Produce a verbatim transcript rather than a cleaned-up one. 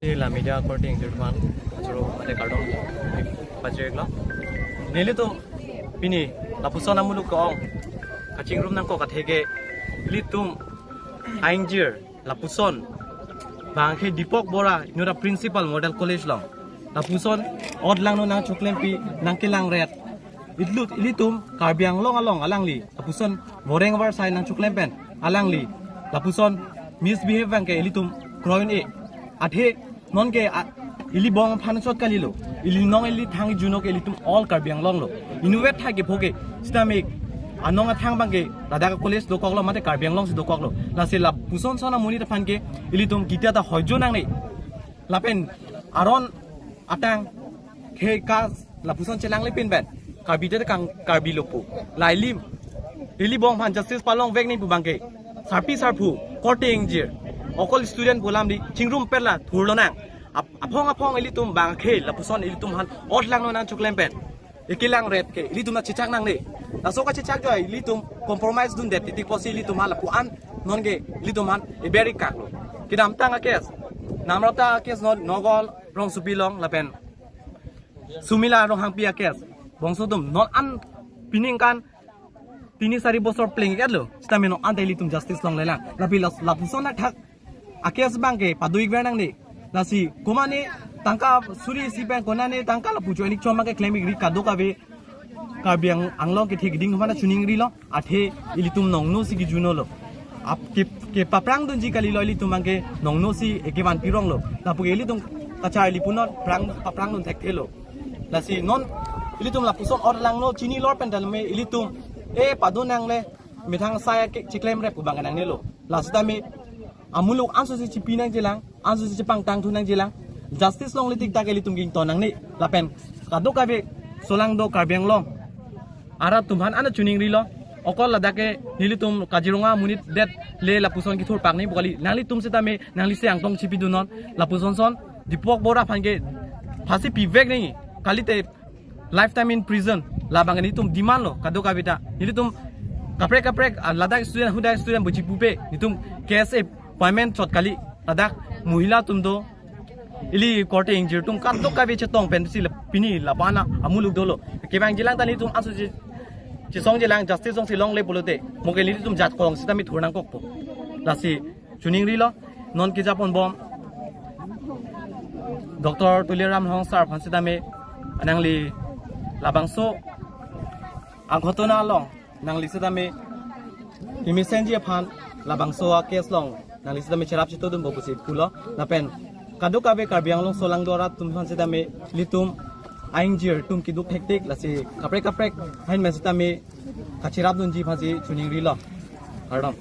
Neli la media korte ingjir aphan kachoro mate kardom pajirlo. Nelitum pini lapuson amuluk ko-ong kachingrum nangkok atheke ilitum aingjir lapuson bangke Deepak Bora inut a-principal model college along lapuson ot langno nangchoklempi nangkelangret. Itlut ilitum Karbi Anglong along alangli lapuson voreng varsai nangchoklem pen alangli lapuson misbehave bangke ilitum kroin e. Athe nonke a, ili bong aphan chot kalilo. Ili nong ili thang ijuno ke ilitum all Karbi Anglong lo. Inutvet thai kepho ke sitame anong athang bangke ladak college dokoklo mate Karbi Anglong si dokoklo. Lasi lapuson son amonit aphan ke ilitum kitia ta hoijo nangne. Lapen aron atang ke kas lapuson chelanglepin pen Karbi te kang Karbi lo pu. Lailim ili bong aphan justice palongvek nangji pu bangke sarpi sarpo korte ingjir okol student pu alam di chingrum perla thurlonang. Ap-, aphong aphong ilitum bangke lapuson ilitum aphan ot langno nangchoklem pen ekelangret ke ilitum nangchechak nangne. Laso kachechak joi ilitum compromise dundet titik pusi ilitum aphan lapu-an nonke ilitum aphan eber-ik kaklo. Kedamtang a-case, Namrata a-case, non Nogol Rongsopi along lapen Sumila Ronghangpi a-case, bangso atum non an piningkan tini sari bosor pleng-iklo. Sitame non ante ilitum justice longlelang. Lapi las-, lapuson athak a-case bangke pado-ikver nangne. Lasi komatne tangka suri isi pen konatne tangka lapu cho enik chom bangke klem-ikri kadokave Karbi Ang-, Anglong kethek ding mana chuningrilo. Athe ilitum nongno si kijunolo. Ap ke, kepaprang dunji kalilo ilitum bangke nongno si ekevan pironglo. Lapu ke ilitum kacharli pu non prang paprang dun thekthelo. Lasi non ilitum lapuson ot langno chinilor pen tame ilitum e pado nangle methang saya ke chiklemrep pu bang nangnelo. Lasi tame amuluk anso si chipi nangjilang, anso si chepangtang thu nangjilang. Justice longle tik tak ilitum ington nangne. Lapen kadokave solangdo Karbi Anglong arat atum aphan ana chuningrilo. Okol ladak ke nelitum Kaziranga amonit det le lapuson kethur pakni pu kali. Nanglitum sitame nanglisi angtong chipi dunnon. Lapuson son Deepak Bora aphan ke phasi pivek nangji. Kalite lifetime in prison. Labang nelitum demand lo kadokave ta. Nelitum kaprek kaprek, ah, ladak student, hudak student buji pupe. Nelitum K S A appointment chot kali. Ladak mohila atum do. Ili korte ingjir atum kadokave chetong pensi la pini labana amuluk dolo. Kevangjilang ta nelitum anso che, chesongjilang justice song si longle pulote. Mo ke nelitum jat kolong sitame thur nangkokpo. Lasi chuningrilo, non kejapon bom Doctor Tuliram Ronghang sir aphan sitame nangli labangso aghotona along nangli sitame kemesenji aphan labangso a-case along nangli sitame cherap chetodunpo pusi pulo. Lapen kadokave Karbi Anglong solangdo arat atum aphan sitame ilitum aingjir atum keduk thektik, lasi kaprek kaprek ahin pen sitame kacherap dunji aphansi chuningrilo. Kardom.